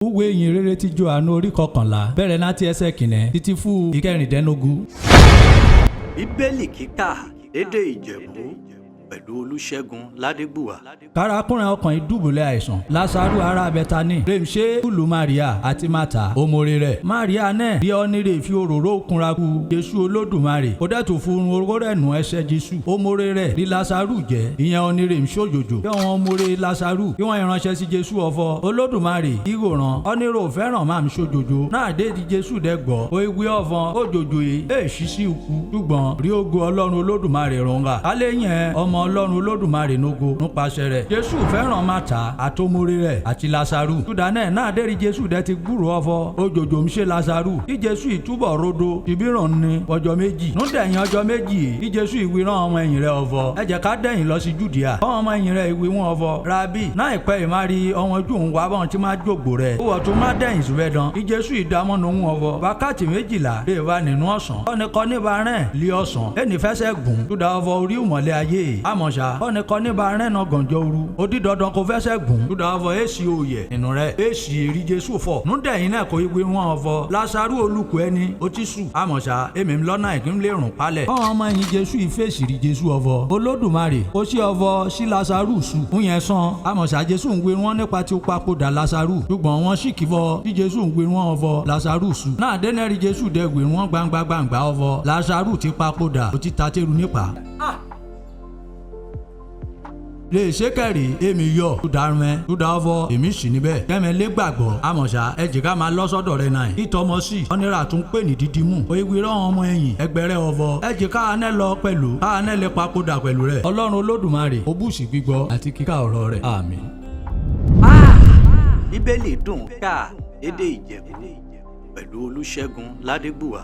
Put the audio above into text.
Ìwé ìyìn rere ti Jòhánù orí 11 bẹ̀rẹ̀ láti ẹsẹ̀ kìíní títí fún ìkẹrìndínlógún. Bíbélì kíkà lédè Ìjẹ̀bú pẹ̀lú Olúṣẹ́gun Ládégbùwà. Kárakúnrin ọkàn ìdùbúlẹ̀ àìsàn Lásárù ará Bẹ́tánì rèmṣẹ́ kùlù Maria àti Mata òmòrè rẹ̀ Maria náà bí ọ́nìrè fi òróró kunra ku Jésù Olódùmarè kó dẹ̀ tó fún oró rẹ̀ nù ẹsẹ̀ Jésù òmòrè rẹ̀ ní Lásárù jẹ́ ìyẹn ọ́nìrè ń ṣòjòjò bí wọn òmòrè Lásárù kí wọ́n ìránṣẹ́ sí Jésù ọ̀fọ̀ Olódùmarè ìwòrán ọ́nìrò fẹ́ràn máa ń ṣòjòjò náà dé di Jésù dẹ́ gbọ́ ó ìwé ọ̀fọ̀n òjòjò yìí èèṣì sí ikú ṣùgbọ́n rí ògo Ọlọ́run Olódùmarè rọ̀ǹgà kálẹ̀ yẹn ọmọ Ọlọ́run Olódùmarè nógo nípasẹ̀ rẹ̀ Jésù fẹ́ràn Mátà àtòmórè rẹ̀ àti Lásárù Júdà náà dérí Jésù dẹ́ ti gbúrò ọ̀fọ̀ òjòjò ń ṣe Lásárù kí Jésù ìtúbọ̀ rodo ìbíràn ni ọjọ́ méjì núdẹ̀yìn ọjọ́ méjì kí Jésù ìwìrán ọmọ ẹ̀yìn rẹ̀ ọ̀fọ̀ ẹ jẹ́ ká dẹ̀yìn lọ sí Júdíà kọ́ ọmọ ẹ̀yìn rẹ̀ ìwé wọn ọ̀fọ̀ Rábì náà ìpẹ́ ìmárí ọmọ jù ń wá bọ́n tí má jògbó rẹ̀ ó wọ̀ tó má dẹ̀yìn síbẹ̀ dán kí Jésù ìdámọ́nu ń ọ̀fọ̀ wákàtí 12 lè wà nínú ọ̀sán kọ́nikọ́ni bá rẹ̀ lé ọ̀sán ẹnì fẹsẹ̀ gùn Júdà ọ̀fọ̀ orí ìmọ̀lẹ̀ ayé àmọ̀ṣá kọ́nikọ́ni bá rẹ̀ náà gànjọ́ òru ó di dandan kó fẹsẹ̀ gùn Júdà ọ̀fọ̀ èsì òòyẹ̀ nínú rẹ̀ èsì èrí Jésù fọ̀ núdẹ̀yìn náà kò ìwé wọn ọ̀fọ̀ Lásárù olùkọ́ ẹni ó ti sù àmọ̀ṣá èmi lọ́nà ìkínlẹ̀ rùn palẹ̀ kọ́ ọmọ ẹ̀yìn Jésù ìfèsì rí Jésù ọ̀fọ̀ Olódùmarè ó sí ọ̀fọ̀ sí Lásárù sù ń yẹn sàn àmọ̀ṣá Jésù ń wé wọn nípa tí ó papòdà Lásárù ṣùgbọ́n wọn sì kìfọ́ tí Jésù ń wé wọn ọ̀fọ̀ Lásárù sù náà dénẹ́rì Jésù dẹ̀ wé wọn gbangba gbangba ọ̀fọ̀ Lásárù ti papòdà ó ti ta tẹ́rù nípa lè ṣe kẹrì èmi yọ tó darun tó da ọfọ èmi sì níbẹ̀ kẹmẹ lé gbàgbọ́ àmọ̀ṣá ẹjì ká máa lọ sọ́dọ̀ rẹ náà ìtọ́mọ sí ọ̀nìrà tún pè ní dídí mú ewì rán ọmọ ẹ̀yìn ẹgbẹ̀rẹ̀ ọfọ ẹjì káàánẹ́ lọ pẹ̀lú káàánẹ́ lè papòdà pẹ̀lú rẹ̀ Ọlọ́run Olódùmarè ó bùsí gbígbọ́ àti kíkà ọ̀rọ̀ rẹ̀ àmín. Bíbélì dùn kà lédè Ìjẹ̀bú pẹ̀lú Olúṣẹ́gun Ládégbùwà.